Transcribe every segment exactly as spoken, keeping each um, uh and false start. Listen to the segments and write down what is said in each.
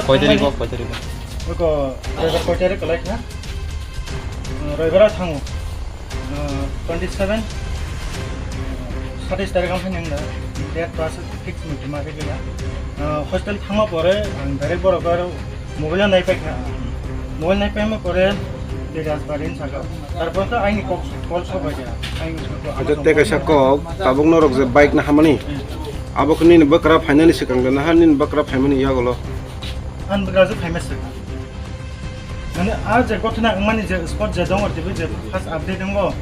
Koi tarikh o, koi tarikh o? Oko, roibar koi tarikh kwlai kha? Roibar thango. Twenty seven, satais tarikh ang phai nang da. Date to aswk fix muchima khe gila. Hostel thangma pore ang direct borok aro mobile nai pai kha. Mobile nai paima pore tei Rajbari ni saka. Tarpor to aini kok call sobai kha. Aini kok. Acha tei kaisa kok, tabuk norok je bike na hamani. Abo khe nini bwkra phainani swkang de naha nini bwkra phaimani yagulo? Ani bwkra je phaima swkang. Mane a je gothona wngmani je spot je dongo tibwi je first update wngo,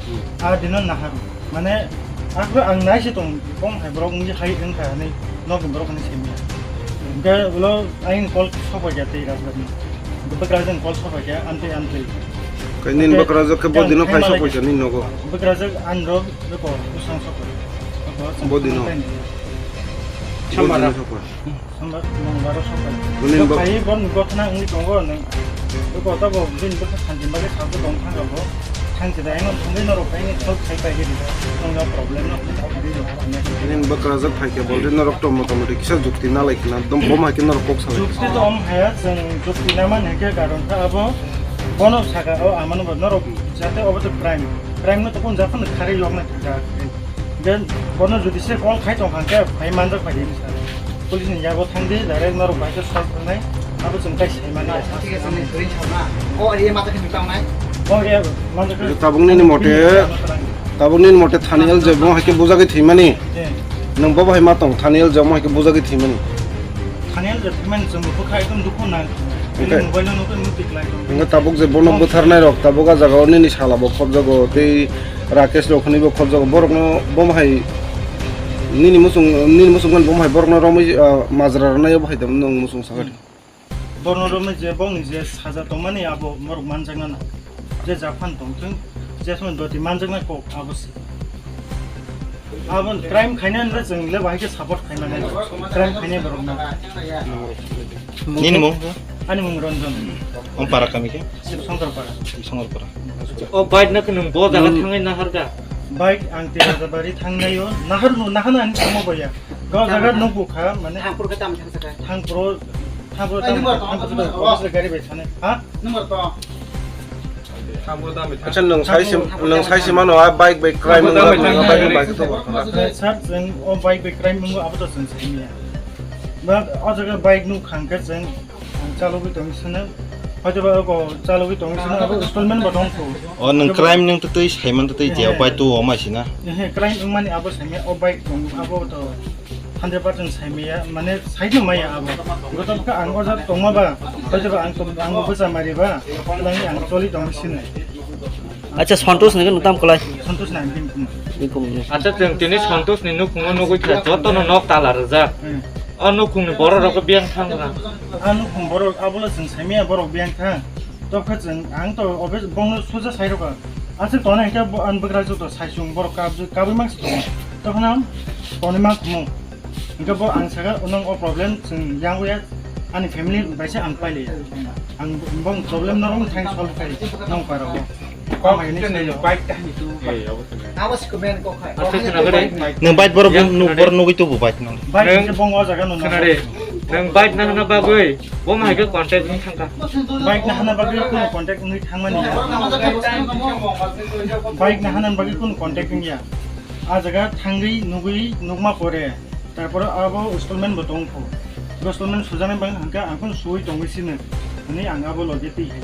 a dino naharu. Mane akhro ang naisi tong bom hai borok wngwi hai wngkha hinwi nokni borok hinwi simi. Hingke ulo aini call sobai kha tei Rajbari ni. Bwkra jeng call sobai kha amtwi amtwi. Kainin bwkra jok khe bo dino phai sobai kha nini nogo. Bwkra jek anro beko usang sobai. Bo dino. Sambar. Bo dino sobai. Sambar, mong baro sobai. Nini bo- Bo phai bo ni gothona wngwi tongo nang. Bo kota bo bini bwkha santi bagwi sabdo tong thang rok bo. Thang se da eno thangwi norok bai ni sol khai pai gidi. Nong no problem no khai pai gidi. Nini bwkra jok phai khe bo norok to mota moti kisa jukti na lai khna. Dom bom hai khe norok kok salai. Jukti to om haya jeng jukti na man hake karon ta abo bono saka o amano bo norok jate obo to crime. Crime no to kon jafan khare yok na thang. Then bono jodi se call khai tong kha khe phai manjak phai di sa. Police ni yago thang di, direct norok bai khe sol thangnai. Abo chwng kai sai mani. Thik ase, ni green chana. O area mata khe tang nai. O area mata khe. Tabuk nini mote, tabuk nini mote thani L J bo hai khe bujagwi thwimani. Eh. Nwng bo hai ma tong thani L J bo hai khe bujagwi thwimani. Thani L J thwimani chwng bo khai tong dukhu nang. Oke. Mobile no nukhe nukhe tiklai tong. Nwng tabuk je bono butharnai rok tabuk a jaga o nini sala bo khobjago tei Rakesh rok hwnwi bo khobjago, borokno bo hai nini muchung, nini muchung mani bo hai borokno romwi, ah, majra rwnaio bo hai tamo nwng muchung sakha. Borokno romwi je bongni je saja tongmani abo borok manjakna na, je japan tongthwng, je somoi doti manjakna kok abo se. Abo crime khainai hwnba chwng le bahai khe support khaimani, crime khainai borokno. Nini mung? Ani mung Ranjan. Om para kami khe? Songkar para. Songkar para. O bike na khe nwng bo jaga thangwi nahar da? Bike ang Tejabari thangnaio. Nahar no, nahana ani thangma boya. Go jaga no bukha, mane. Thangpur khe tam thang saka. Thangpro, thangpro tam, thangpro tam, office gari bai thane. Ha? Number to. Acha nwng sai se, nwng sai se mano a bike bai crime wngkha, nwng a bike bai khe to. Sir, chwng o bike bai crime wngkha abo to chwng sai manya. Ba o jaga bike nuk khang khe chwng chalogwi tongwi sino. Hoito ba o chalogwi tongwi sino abo installment bo tong kho. O nwng crime nwng twtwi saiman twtwi je o bike to o mai sina. Ehe, crime wngmani abo sai manya o bike tong abo to. Hundred percent sai maya, mane sai no maya abo. Goto ka ang o ja tongma ba, hoito ba ang tong, ang bo sa mari ba, lang ang choli tong sini. Acha, Santosh ni nuktam kolai. Santosh na bin kum. Bin kum ni. Acha, chwng tini Santosh ni nukhungo nugwi kha, joto no nok tala rwjak. Hmm. O nukhung ni borok rok biyang thang rang. A nukhung borok abo le chwng sai maya borok biyang thang. Tokha chwng ang to office bongno suja sai rokha. Aswk tongna hwnkhe bo ang bwkrajwk to sai chwng borok kab-, kabwi mang si tongo. Tokha na tonwi mang khumu. Hwnkhe bo ang sakha, "Nang o problem chwng yang wya ani family bai se ang pailiya. Ang bong problem norok thang solve khai nang paro." Kok hai ni bike ta ni tu. Abo si komen kok hai. Nwng bike borok nug-, borok nugwi tubu bike nang. Bike se bong o jaga no. Nwng bike nahana bagwi bo hai khe contact wng thangkha. Bike nahana bagwi kuno contact wngwi thangmani. Bike nahana bagwi kuno contact wngya. A jaga thangwi nugwi nukma pore. Tarpore abo installment bo tong kho. Installment sujaknai bang hwnkhe ang phano suwi tongwi sino. Hwnwi ang abo logi twi hai.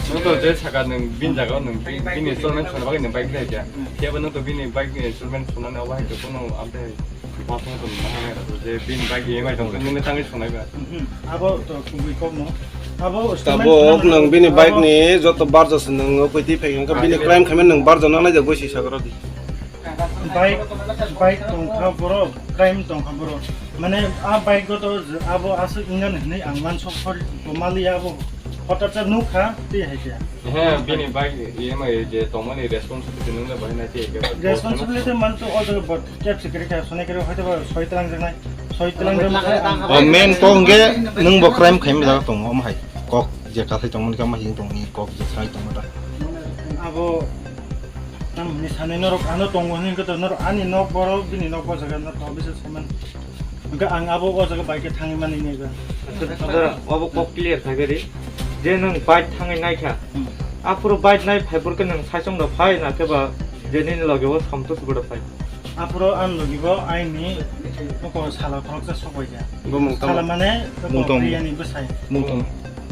Nwng to je saka nwng bini jaga o nwng bini installment suna bagwi nwng bike khlai kha. Phiya bo nwng to bini bike ni installment sunani obo hai to phano amtwi. Mas nwng to nang je bini bike E M I tong nwng tangwi sunai ba. Abo to kubui kok no. Abo installment. Tabuk nwng bini bike ni joto barja se nwng kwtwi phai hwnkhe bini crime khaimani nwng barja nang nai ja goi si sakra di. Bike, bike tongkha borok, crime tongkha borok. Mane a bike o to abo aswk wngani hinwi ang mansa phor bo maliya abo. Hotat sa nukha tei hai khe. He, bini bike E M I je tongmani responsibility nung le bahai nai tei khe. Responsibility man to o jaga bot kep security asonai khe hoito ba soi tlang jaknai, soi tlang jaknai. O main kok hwnkhe nung bo crime khaima jaga tongo, omo hai kok je kathai tongmani khe omo hai tongni kok je sai tongma ta. Abo Tamni sanwi norok ano tongo hwnwi hwnkhe to norok ani nok borok bini nok o jaga no to bisa saiman. Hwnkhe ang abo o jaga bike thangwi mani naiba. Acha, obo kok clear khaikhe ri. Je nwng bike thangwi naikha. Hmm. Aphuru bike nai phaiphuru khe nwng saichung da phai na khe ba je nini loge o Santosh bo da phai. Aphuru ang logi bo aini oko sala khoroksa sokbaikha. Bo mung tamo? Sala mane oko Mung tamo? Priyani bwsai. Mung tamo?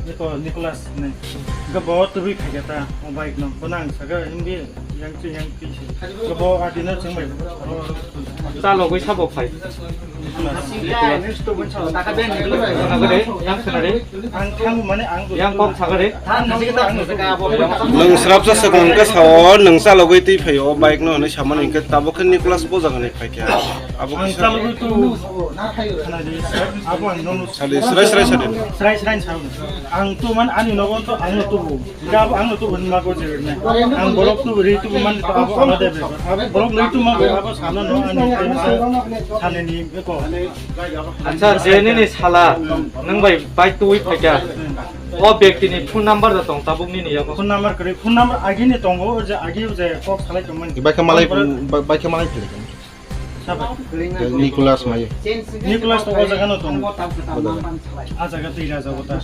Eko Nicholas ni. Hwnkhe bo tubui phaikha ta o bike no. Bono ang sakha, "Hindi, yang chi, yang chi," se. Hwnkhe bo adino chwngbai. Chalogwi sabo phai. Nicholas. Sakha de, yang sakha de. Ang thang mane ang Yang kok sakha de. Ang logi ta ang logi. Nwng srapsa swkang khe sao, nwng chalogwi twi phaio o bike no hwnwi samani hwnkhe tabuk khe Nicholas bo jaga ni phaikha. Abo Ang kisa chalogwi tu khana di, sir. Abo ang nono Sadi, srai srai sadi. Srai srai sa. Ang tu man ani nogo to ang no tubu. Ga abo ang no tubu ma go je ne. Ang borok tu ri tu man to abo ala de be. Abo borok ri tu ma go abo sana no ani sa. Sane ni ko. Acha, je nini sala nwng bai bike twi phaikha. O byakti ni phone number da tong tabuk nini yago. Phone number kare, phone number agi ni tongo, je agi je kok salai tongmani. Bike malai, bike malai philai. Sabo. Nicholas mai. Nicholas to o jaga no tongo. A jaga twi raja bota.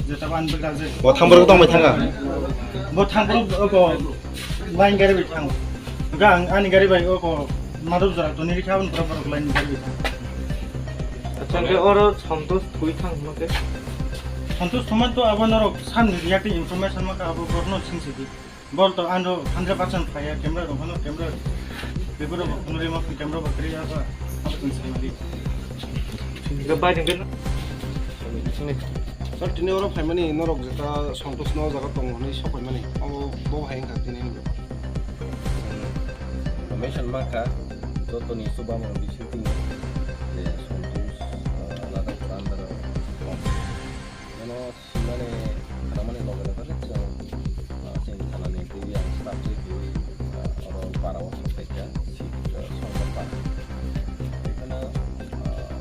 Je tabo an bwkha je. Bo thang borok tong bai thanga. Bo thang borok ko line gari bai thang. Ga ang ani gari bai ko madop jora to ni rikha un borok line gari bai thang. Acha, hwnkhe oro Santosh twi thang hwnma khe? Santosh thangma to abo norok samni reacting information ma ka abo borno sing sidi. Bol to ano hundred percent phaya camera rok hano camera biboro bo hwnwi ma camera bo kri aba abo tong samari. Hwnkhe bai hwnkhe. Sir, tini oro phaimani norok jeta Santosh no jaga tongo hwnwi sok phaimani. Abo bo hai wngkha tini ni bepar. Information ma kha, jotoni chubamu bisingtwi je Santosh, ah, Radhapur under o tong. Bono simani khanamani loge loge chwng, ah, chini thanani twi ang staff twi twi, ah, oro para o sok phaikha, seat, ah, songkar para. Ekhano, ah,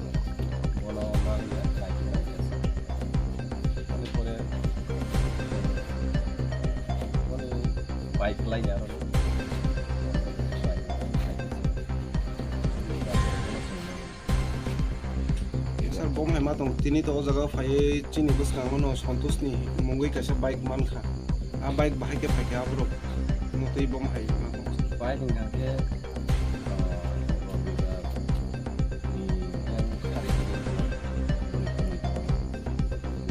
bono ma wngya, naikhe naikhe se. Ani pore, boni bike laina aro. Sir, bom hai ma tong, tini to o jaga phaiwi chini bwskango no Santosh ni mungwi kaisa bike mankha. A bike bahai khe phaikha aborok. Motwi bom hai ma tong. Bike wngkha khe, ah, Rabibar ni yang sari ni boni thangwi tongo.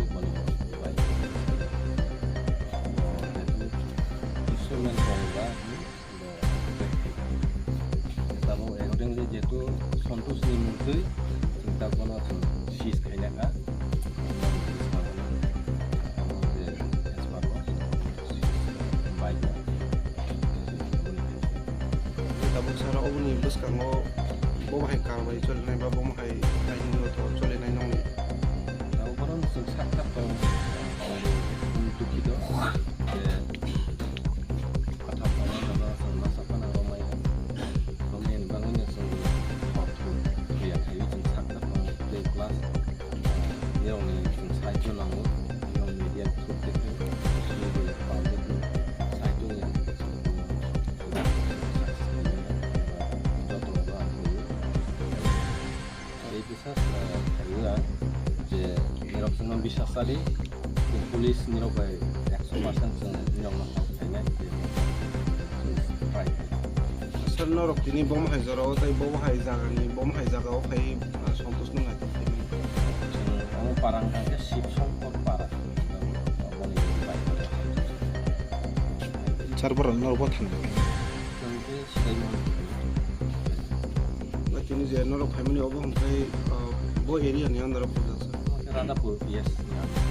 Boni bike. Instrument tongo ba, Tabuk accordingly jehetu Santosh ni mungtwi chwng tabukno chwng seize khaina kha. Amo je as per law, bike no. Tabuk sara oboni bwskango bo bahai karbai cholinai ba bo bahai kainwi to cholinai nongni. Tabuk bono chwng sak sak tongo. Dukhito je Katham tongo, joto chwng masa phano romaya. Romaya ni bagwino chwng hor thum thwiya khaiwi chwng sak sak tongo tei plus, ah, nirokni chwng sahajyo nango, nirok media through tei khe, nirokni public ni sahajyo ya khe chwng bono success khaimani, joto no ang khaio. Tei kisa, ah, khaio ang je nirok chwngno biswas chadi, police nirok bai ekso percent chwng nirokno help khainai, je chwng try khai. Sir, norok tini bom hai jorao tei bom hai jagani, bom hai jagao khai, ah, Santosh no naitok khaimani. Chwng omo para wngkha khe Shivshankar para, aboni bai. Sir, borok norok bo thangwi. Chwng khe Sudai Mohan. Ba tini je norok phaimani obo hwnkhai, ah, bo area ni under o purjak sir? Radhapur P S ni under.